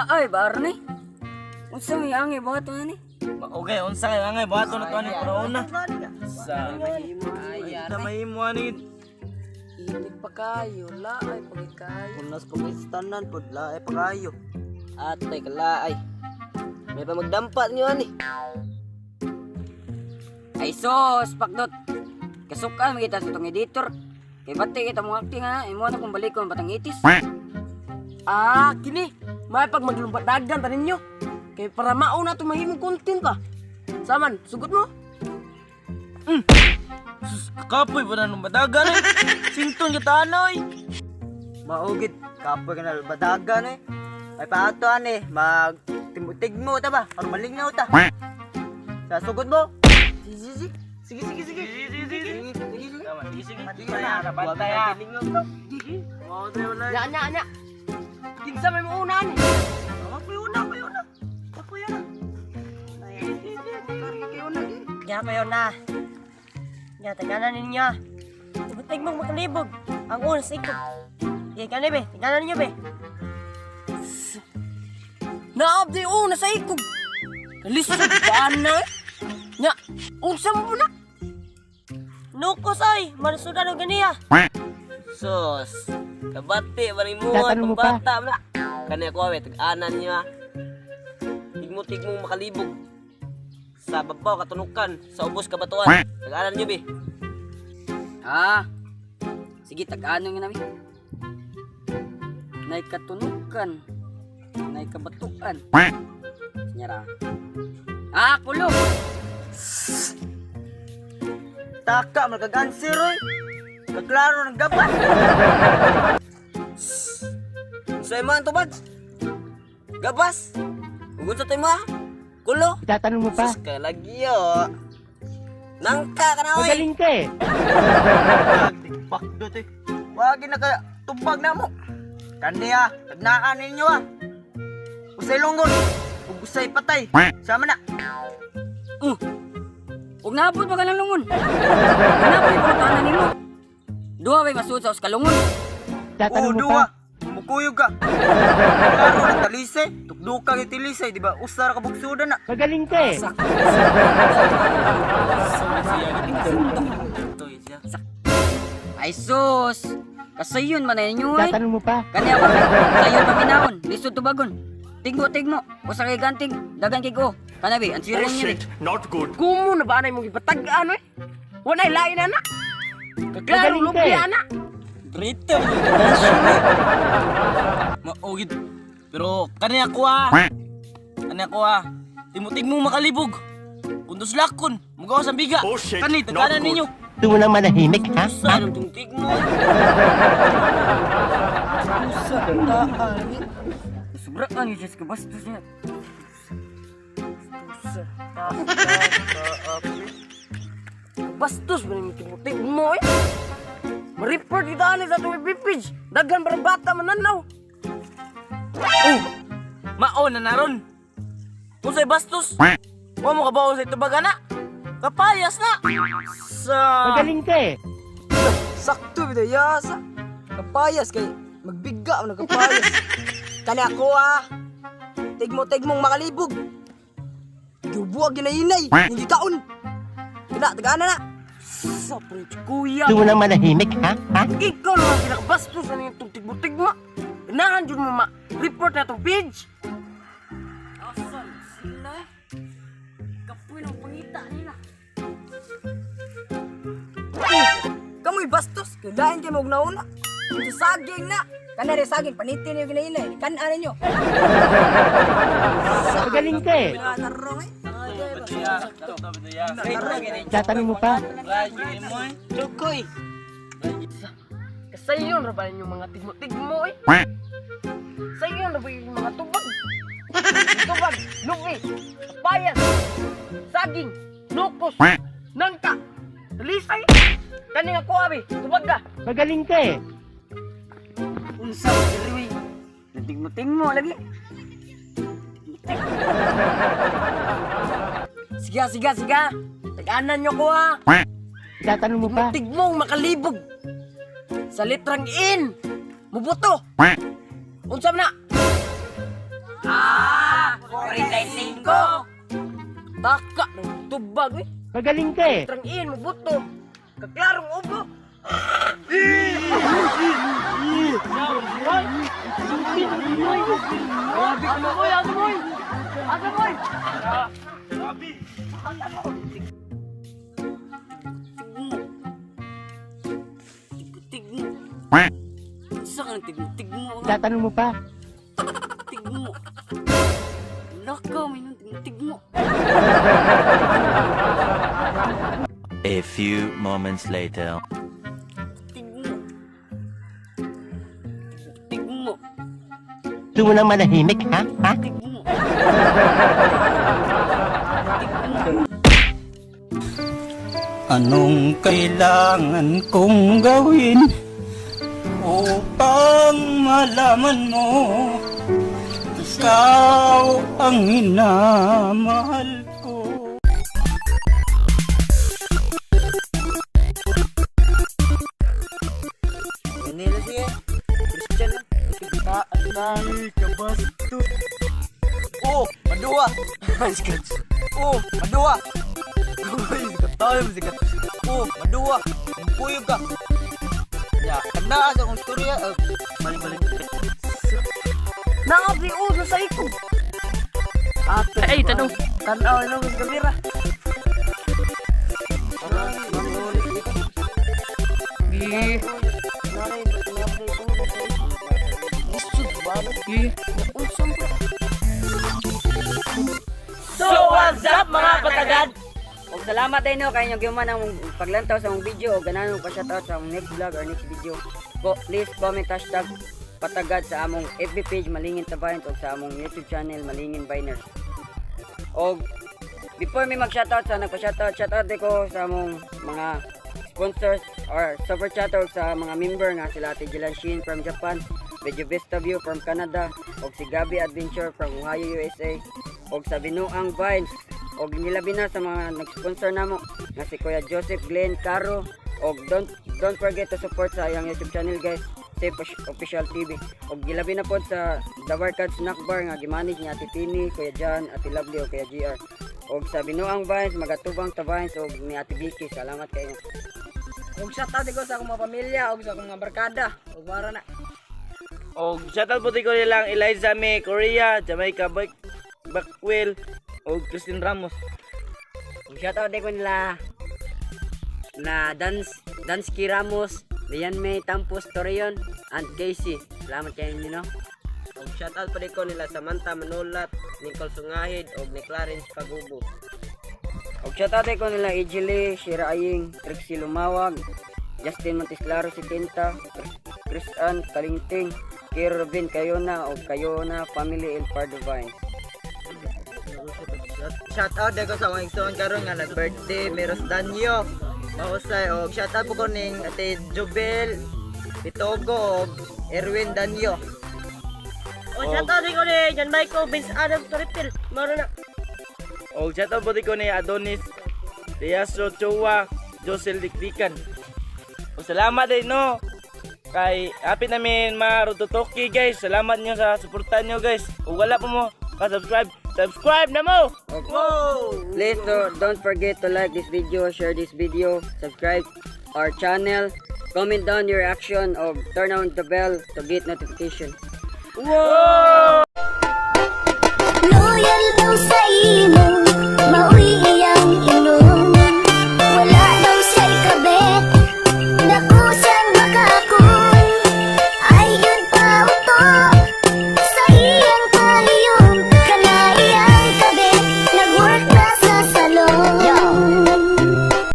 Laay ba ni? Unsa may angay buhaton ani? Okay, unsa kay angay buhaton na to ani para una. Sa Ay, ta mahimo ani. Init pa kayo, laay pa kayo. Unas pag-istanan pod laay pa kayo. Atay kalaay. May pa magdampa niyo ani. Ay sos, pakdot. Kasukan kita sa tong editor. Kay bati kita mong acting ha, imo na kung balikon batang itis. Ah, kini. May pag maglumbat dagan ta ninyo. Kay para mauna to mahimong content pa. Saman, sugot mo. Sus, kapoy pa na nung badagan eh. Sinton kita anoy. Maugit kapoy ka na badagan eh. May paato ani mag tigmo ta ba? Aron malingnaw ta. Sa sugod mo. Sige, sige. Sige, sige, sige. Sige, sige, sige. Sige, Sige, sige. sige. Bantay ah. Nya, nya, nya. Kinsa may mauna ani? Ako yun na, ako yun na. Ako yun na. Nya kayo na. Nya tagana ninyo. Tibutay mong makalibog. Ang una sa ikog. Di ka be, tagana ninyo be. Naab di una sa ikog. Lisod ba na? Eh? Nya, unsa mo na? Nukos ay, manusudan og ganiya. Sus, kabati ba rin mo itong bata na. Kani ako awe, tag-anan niya. Tigmo-tigmong makalibog. Sa babaw katunukan, sa ubos kabatuan. Tag-anan niyo be. Ah. Sige, tag-ano nga nami. Nay katunukan. Nay kabatuan. Senyara. Ah, kulo. Taka magkag-answer oy. Kaklaro ng gabat. Sa ima ang tubag. Gabas. Ugod sa tema. Kulo. Itatanong mo pa. Sus ka lagi oh. Nangka ka na oy. Magaling ka eh. Pakdot eh. Wagi na ka tubag na mo. Kaniya, tagnaan ninyo ah. Usay lunggon, ug usay patay. Sama na. Ug naabot pa ka ng lungon. Naabot pa ka nimo. Duha bay masud sa us kalungon. Itatanong Oo, mo duha. pa. Mukuyog ka. Klaro ng talisay. Tukduka kay tilisay, di ba? Usara ka bugsudan na. Magaling ka eh. Ay sus. Kasayon man na ninyo ay. Itatanong mo pa. Kani ako sayon paminawon, lisod tubagon. Tigmo tigmo, usa kay ganting, dagan kay go. Kanabi, ang sira niyo. Not good. Kumo na ba anay mong ipatag-an oy? Walay lain ana. Kaklaro Magaling ka lupi eh. ana. Drito. Maugid. Pero kani ako ah. Kani ako ah. Timutig mong makalibog. Kundos lakon, mugawas ang biga. Oh, shit. Kani Not taganan good. ninyo. Gusto mo nang manahimik ha? Sa anong tungtig mo? Sobra ka ni Jessica bastos niya. Bastos ba yung tibutay mo eh? Ma-report kita ani sa atong FB page. Daghan para bata mananaw. Oh, mao na naron. Unsay bastos? Wa mo kabaw sa tubag ana. Kapayas na. Sa Magaling ka eh. Sakto bitaw yasa. Kapayas kay magbiga man kapayas. Kani ako ah. Tigmo-tigmong makalibog. Gibuag ginainay, hindi kaon. Kana tagaana na. Sa pre, kuya. Gusto mo nang manahimik ha? Ha? Ikaw naman pinakabastos ano yung tugtig-butig mo. Ganahan dyan mo ma-report na itong page. Asan sila? Eh? Kapoy ng pangita nila. Kamoy bastos, kay lain kay mo nauna. Sa saging na. Kana rin saging panitin niyo ginainay, kan-an ninyo. Magaling ka eh. Tarong eh. Itatanong mo pa. Tukoy. Kasayon ra ba yung mga tigmo-tigmo eh? Sayon ra ba yung mga tubag? Tubag, lupi, kapayas, saging, nukos, nangka, lisay. Kani nga ko abi, tubag ka. Magaling ka eh. Unsa ba diri? Natigmo-tingmo lagi. Siga, siga, siga. Tag-anan nyo ko ha. Itatanong mo pa. Tigmong makalibog. Sa litrang in. Mubuto. Unsa man na? Ah, 45. Taka ng tubag eh. Magaling ka eh. Trang-in mo buto. Kaklarong ubo. Tigmo. Tigmo. Unsa ka ng tigmo? Tigmo nga. Tatanong mo pa. Tigmo. Lakaw, may nung tigmo. Tigmo. A few moments later. Tigmo. Tigmo. Gusto mo nang manahimik, ha? Ha? Tigmo. Anong kailangan kong gawin upang malaman mo ikaw ang minamahal ko? Ganila siya. Christian lang. Kita, ay, kabasto. Oh, madua. Oh, madua. Uy, sikat tayo, sikat. Oh, madua. Puyog ka. Ya, kana sa akong storya. Oh, balik, balik. Naabi uso sa iko. Ay, tanong. Tanaw na sa kamera. So what's up, mga patagad? Og salamat din no kay inyong gihuman ang paglantaw sa among video o ganahan mo pa shoutout sa among next vlog or next video. Ko please comment #patagad sa among FB page Malingin Tabayan o sa among YouTube channel Malingin Biners. Og before mi mag-shoutout sa nagpa-shoutout, shoutout din ko sa among mga sponsors or super chatter sa mga member nga sila Ate Jilan Shin from Japan, Medyo Vista View from Canada, og si Gabi Adventure from Ohio, USA, og sa Binuang Vines, og nilabi na sa mga nag-sponsor namo nga si Kuya Joseph Glenn Caro, og don't forget to support sa iyang YouTube channel, guys, Safe Official TV. Og gilabi na pod sa The Barkad Snack Bar nga gimanage ni Ate Tini, Kuya John, Ate Lovely o Kuya GR. Og sa Binuang Vines, Magatubang Tavines og ni Ate Vicky, salamat kayo. Og shout out ko sa akong mga pamilya og sa akong mga barkada. Og mara na. Og shoutout po ko nilang Eliza May Korea, Jamaica Backwell, og Christine Ramos. Og shoutout din ko nila na Dance Dansky Ramos, Lian May Tampos Torreon, and Casey. Salamat kayo ninyo, no? Og shoutout pa ko nila Samantha Manolat, Nicole Sungahid og ni Clarence Pagubo. Og shoutout din ko nila Ijili, Shira Aying, Trixie Lumawag, Justin Montesclaro Sitinta, Chris Ann Kalingting, Kiro Robin Cayona, og Cayona Family El Pardo Vines. Shout out ko sa akong igsoon karon nga nag-birthday, Meros Danyo. Mahusay og shout out po ko ning Ate Jubel Pitogo og Erwin Danyo. Og shout out ko ni John Michael Vince Adams Toripil. Mara na. Og shoutout po ko ni Adonis Riaso Chua, Josel Dikdikan. Og salamat din no. Kay happy namin marututoki, guys. Salamat nyo sa suporta nyo, guys. Ug wala pa mo ka-subscribe, subscribe na mo! Please don't forget to like this video, share this video, subscribe our channel, comment down your reaction, or turn on the bell to get notification. Loyal daw sa imo.